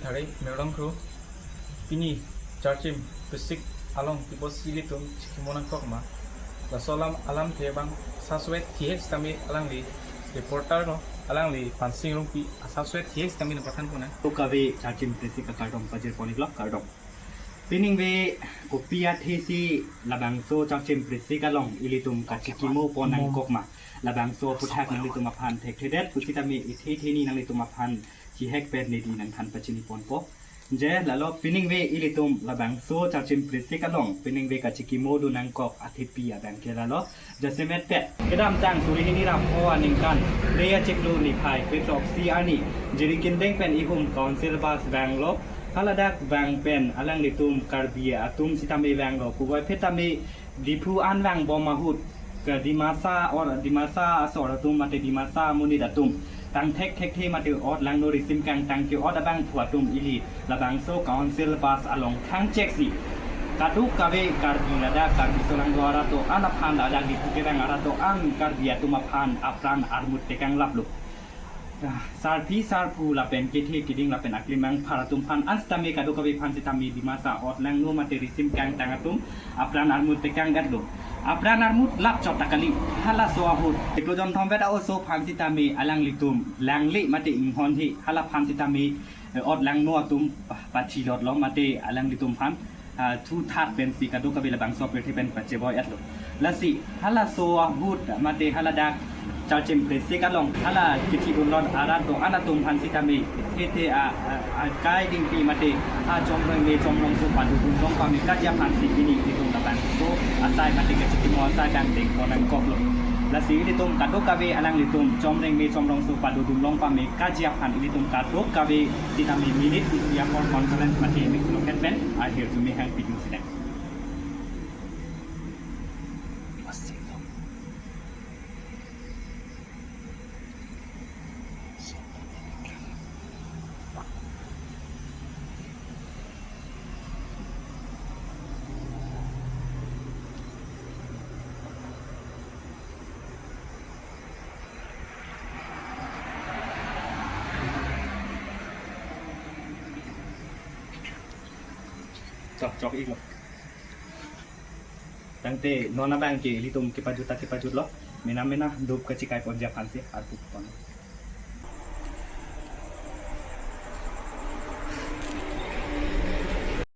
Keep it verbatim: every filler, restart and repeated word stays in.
Hari Merlong Kro, pini Charchim Prisik along pipo si ilitum chikimo nangkok ma. Laso alam alamthe abang sasuet thihek sitame alangli reporter lo, alangli Pansing Rongpi asasuet thihek sitame nangpathan puna. To kave Charchim Prisik akardom pajir pon-iklo, kardom. Piningve kopi athe si labangso Charchim Prisik along ilitum kachikimo pon nangkok ma. Labangso aphuthak nanglitum aphan thekthedet pusitame ithe theni nanglitum aphan chihek pen nedi nangthan pachini ponpo. Je lalo piningve ilitum labangso Charchim Prisik along piningve kachikimo dun nangkok athepi abang ke lalo jasemet pet. Kedamtang suri hini ra pho aningkan Phre achiklo niphai krethrok isi arni Jirikindeng pen ihum Council bus vanglo. Haladak vang pen alanglitum Karbi atum sitame vanglo. Puvoiphit tame Diphu an vangbom ahut ke Dimasa or Dimasa asor atum mate Dimasa amonit atum tangthek thekthe mate ot langno risim kangtang ke-ot abangphu atum ili labangso Council bus along thangchek si kadokave Karbi ladak Karbi solangdo arato an aphan ladak Diphu kevang arato an Karbi atum aphan apran armut tekang laplo. Ah, sarpi sarpo lapen kethe keding lapen aklimang phar atum aphan an sitame kadokave aphan sitame Dimasa ot langno mate risim kangtang atum apran armut tekang gatlo. Apran armut lap chot ta kali. Halaso ahut chiklo jonthom vet a-oso aphan sitame alanglitum langle mate inghonhe, hala aphan sitame, eh, ot langno atum pa-, pathilotlo mate alanglitum aphan, ah, thuthat pensi kadokave labangso apirthe pen pacheboi-etlo. Lasi halaso ahut mate haladak Charchim Prisik along hala kethidunlot arat do-an atum aphan sitame hethe a, a, akai dingpi mate achomreng me chomrongso padodun long pame kaji aphansi pini ilitum labangso asai mate kachikimo asai dang dengpon nangkoklo. Lasi ilitum kadokave alanglitum chomreng me chomrongso padodun long pame kaji aphan ilitum kadokave sitame minute isi apor conference mate mix loket pen ahirjume hangpidun sidang. Chok, chok-iklo. Tangte non abang ke ilitum kepajut ta kepajutlo. Mena mena dop kachikai ponji aphansi arpu pon.